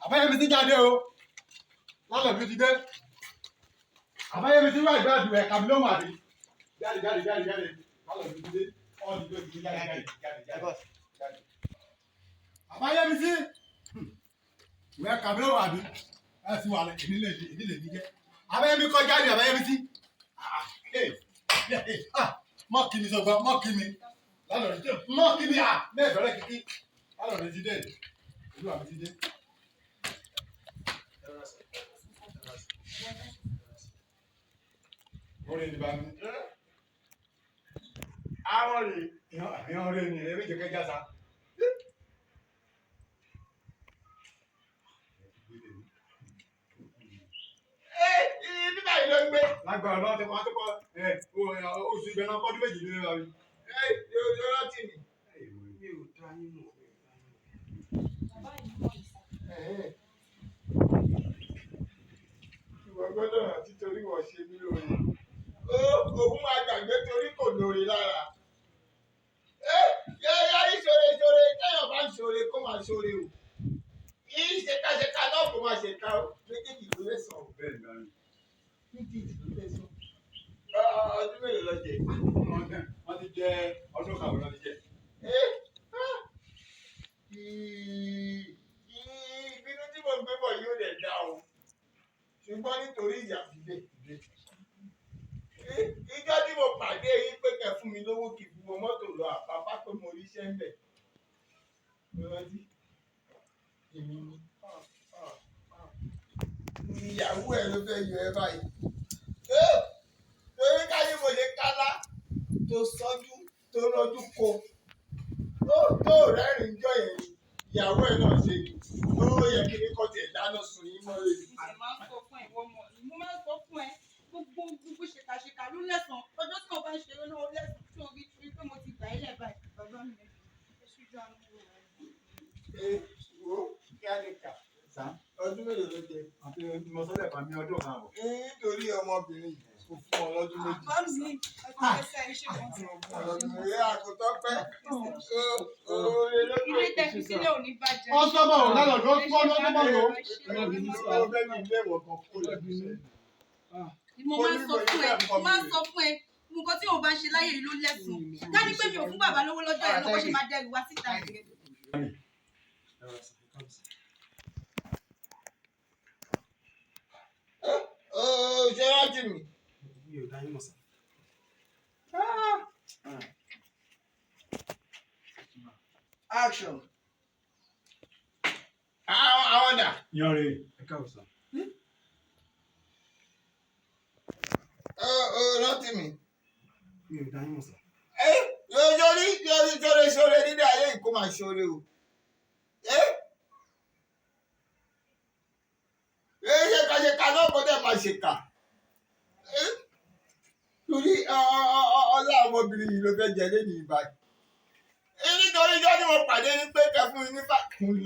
Àbáyẹmísí jáde o. Lálẹ́ mi ti dé. Àbáyẹmísí wà ìgbà àdùn ẹ̀ka mi lóhùn àbí. Jáde jáde jáde jáde. Lálẹ́ mi ti dé. Ọ́ọ̀dì tó ti dé jáde jáde jáde jáde. Jáde. Àbáyẹmísí. Ìwé ẹ̀ka mi lóhùn àbí. Ẹ sì wà lẹ̀ èmi lè èmi lè ní jẹ́. Àbáyẹmí kọ́ jáde Àbáyẹmísí. Mọ́ kí mi sọ̀gbọ́n mọ́ kí mi. Lálẹ́ mi ti dé. Mọ́ kí mi à mẹ́ẹ̀fẹ́rẹ́ kíkí. Lálẹ́ mi ti dé. Olúwa mi ti dé. Orin ni bá mi. Àwọn rèé. Ìyàn orin ni ewé jẹ́kẹ́ jása. Ẹ ibi báyìí ló ń gbé. Lágbára lọ́wọ́ tí wọ́n á tó kọ́ ẹ oṣù ìgbẹ́ náà kọ́dún méjì nínú wa mi. Ẹ yóò rántí mi. Mi ò dá yín mọ̀, mi ò dá yín mọ̀. Bàbá yìí mọ̀ ìsà. Ìwọ gbọ́dọ̀ rántí torí wọ́n ṣe mí lóore. Ó òun máa gbàgbé torí kò lóore lára. Ẹ yẹ́yẹ́ ìṣòro ìṣòro téèyàn bá ń ṣòro kó máa ṣòro o. Ìṣèkàṣèkà náà kó máa ṣèkà o. Méjèèjì ló lè sàn o. Bẹ́ẹ̀ ni bá mi. Méjèèjì ló lè sàn. Ọdún mélòó lọ jẹ? Wọ́n ti jẹ ọdún kan wọ́n ti jẹ. Ìbínú tí mo gbé bọ̀ yóò lè dá o. Ṣùgbọ́n nítorí ìyà sílẹ̀. Ìjọ́ tí mo pàdé yín pé kẹ́ fún mi lówó kì í fi wọ mọ́tò lọ àpapá pé mo ríṣẹ́ ń bẹ̀. Mo rántí. Èmi ni. Ìyàwó ẹ̀ ló fẹ́ yọ ẹ báyìí. Torí ká ní mo ṣe kálá tó sọ́jú tó rọ́jú ko. Tó rẹ́rìn-ín jọ yẹn ìyàwó ẹ̀ náà ṣe ó yẹ kí ní kọ́ tiẹ̀ dáná sun yín mọ́ rẹ̀. Mo máa ń sọ fún ẹ, ìwọ ọmọ mi, mo máa ń sọ fún ẹ, gbogbo gbogbo ṣèkàṣèkà ló lẹ́sàn-án. Ọjọ́ tí mo bá ń ṣeré lọ́wọ́ lẹ́sàn-án tí orí rí pé mo ti gbà ẹ́ lẹ̀ báyìí. Bàbá mi, ẹ ṣojú àwọn ọmọ rẹ̀. Ẹ wo kí á lè kà Sá ọdún mélòó ló jẹ? àti mo sọ́lẹ̀ pa mí ọdún kan àbọ̀. Nítorí ọmọbìnrin yìí kò fún ọ lọ́dún méjì. Bàbá mi, ẹ ti fẹ́ ṣe kan tí. Fún ọ lọ́dún méjì. Àgùntàn pẹ́ oore ló Ilé tẹ́ fi sílẹ̀ ò ní bàjẹ́. Ó sọ́mọ̀ ò lálọ́ ló kọ́ ló sọ́mọ̀ ló. Ó fẹ́ mi ilé ìwọ̀n kan kó lẹ́nu iṣẹ́. Mo máa ń sọ fún ẹ, mo máa ń sọ fún ẹ, nǹkan tí mo bá ń ṣe láyé yìí ló lẹ́sùn. Ká ní pé mi ò fún bàbá lówó lọ́jọ́ yẹn náà, bó ṣe máa dẹrù wá síta nìyẹn. Ẹ rọra sà, ẹ káàbọ̀ sà. Ó ṣe rántí mi. Mi ò dá yín mọ̀ sà. Action. Àwọn dà. Ìyàn rè. Ẹ káàbọ̀ sà. Ó rántí mi. Mi ò dá yín mọ̀ sà. Ẹ lórí lórí ṣoore ṣoore nílé ayé yìí kó máa ṣoore o. Ẹ ẹ ṣèkàṣèkà náà kó dẹ̀ máa ṣèkà. Ẹ torí ọlá ọmọbìnrin yìí ló fẹ́ jẹ lẹ́yìn ìbáyìí. Nítorí ijọ́ tí mo pàdé ní pé kẹ́ fún mi ní fàkúnlé.